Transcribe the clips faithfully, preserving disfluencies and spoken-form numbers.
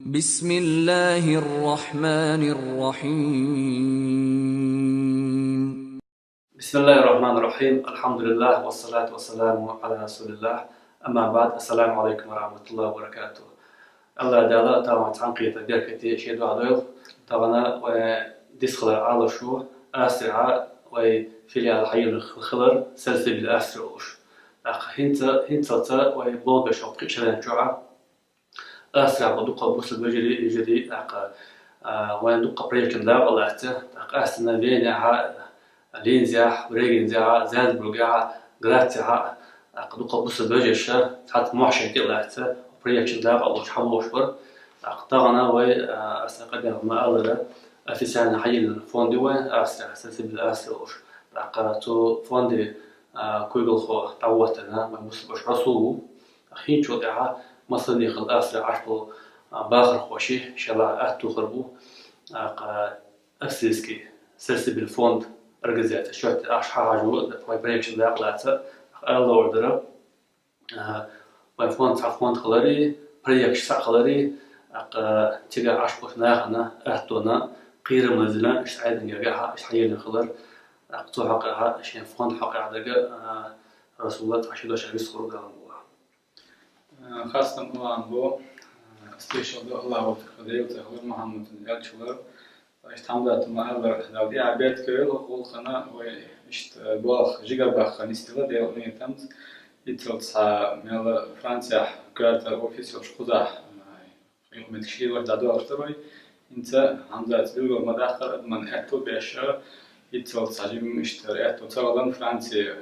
بسم الله الرحمن الرحيم. بسم الله الرحمن الرحيم. الحمد لله والصلاة والسلام على رسول الله. أما بعد. السلام عليكم ورحمة الله وبركاته. Аллах Дала тагъан цхьан кхета беркате шен дуьхьа дойла. Тагъана вай дисхалар Ӏалаш ву, Австрехьа вай филиал хьайина хилар, Сальсабиль Австрия олуш. ТӀаккха хӀинца, хӀинцалца вай болгаш хӀокху кхин шеран чохь Австрехь дукха бусулба вежарий, йижарий, тӀаккха, а, вайн дукха проекташ дакъа лаьцна, тӀаккха къаьстина Венехьа, Линзехьа, Брегензехьа, Зальцбургехьа, Грацехьа, тӀаккха дукха бусулба вежарша, цхьацца мохь шайн тӀе а лаьцна, проекташ дакъа луш, хьан луш бара. ТӀаккха тахана вай, а, аса къамел ма-аллара, официальный хьайиллина фонд ю вайн, Австрехьа, Сальсабиль Австрия олуш. ТӀаккха цу фонде, а, куьйгалхо дӀахӀоттийна, вайн бусулба ваша Расул ву. ХӀинцачул тӀаьхьа массане хилла Австрехь Ӏаш болу, а, бахархоший шайн лаахь атта тухур бу, а, кха, австрийский Сальсабиль фонд организация. Шоьтта ахь хьахьажо, вай проекташ дакъа лаьцна, ала луур дара, а, вайн фонд цхьа фонд хиларе, проекташ цхьаъ хиларе, а, кха, цигахь Ӏаш болчу нахана, аттона, кхерам лазийна, иштта Ӏедалан гергахьа, иштта хьайиллина хилар, а, кха, цу хьокъехь, шен фонд хьокъехь дерг, а, Расула цхьа ши дош вистхур ву Дала мукъалахь. Э, хастам Аллахьан бу, э, ас тешал ду Аллахь ву тахана Дела цӀе хилар, Мухьаммадан элча хилар. Иштта Хьамзата ма-аллара, Дала тӀехь беркате йойла хӀокху гӀуллакхана, вай иштта, э, болх жигара баккха нисделла Делан къинхетамца. Иццалц цхьа мел Францехь коьрта офис йолуш кхузахь, э, юкъаметтигаш лелош дӀадоьлхуш дара вай. ХӀинца Хьамзатца билгал ма-даккхара, адаман аьтто беш, иццалц цхьа жимма иштта аьтто ца хилла Франце, э,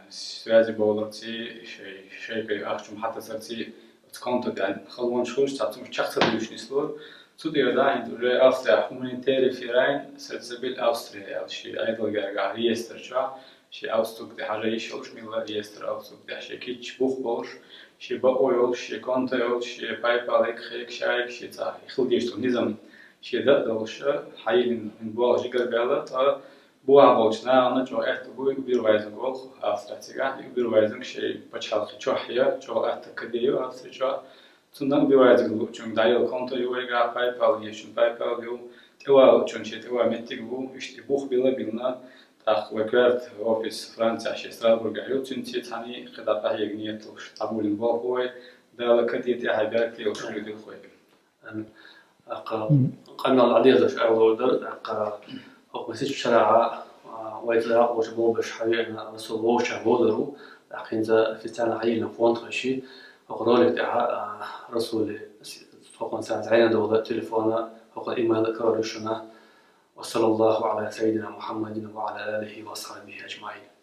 связи бовларций, шай, шайгара ахча хьатасарций, оцу конто тӀехь халонаш хуьлуш, цхьа цунах чекх ца дуьйцуш нислора. Цу тӀера дӀа хӀинца уже Австрехь Humanitäre Verein Сальсабиль Австрия аьлла, шен Ӏедалан гергахь реестр чохь, шен Aufzug тӀе хьажа йиш йолуш, милла реестр Aufzug тӀехь шен кийча бух болуш, шен бакъо йолуш, шен конто йолуш, шен PayPal-иг, хек, шайиг, шен цхьа хила дезаш долу низам шен дан а долуш, хьайиллина болх жигара баьлла, ткъа бухахь болчу нахана чӀогӀа аьтто бу и Überweisung олу Австрехь цигахь, и Überweisung шен пачхьалкхе чохь я, чӀогӀа атта каде ю Австрехь чохь. Цунна Überweisung луучуьнга дӀаелла конто ю вайгахь, PayPal езачунна PayPal ю, тӀевалучунна шен тӀеван меттиг ву, иштта и бух билла а биллина, тӀаккха вай коьрта офис Францехь шен Страсбургехь ю, цуьнца цхьаьна кхин дӀа къахьега нийят луш, дӀаболийна болх бу вай, Дала каде тӀаьхье беркате йолуш хир дилла вай. Амин. ТӀаккха къамел дӀадезаш ала луур дара, тӀаккха хӀокху масех шарахь, а, вай тӀехь лаахь болуш болу беш хьан веана Расул вовшах вовзар ву, тӀаккха хӀинца официально хьайиллина фонд хезчи, хӀокху ролик тӀехь, а, Расуле хӀокхунна царна зӀенадовла телефона, хӀокху имейла карор ю шуна. وصلى الله على سيدنا محمد وعلى آله وأصحابه أجمعين.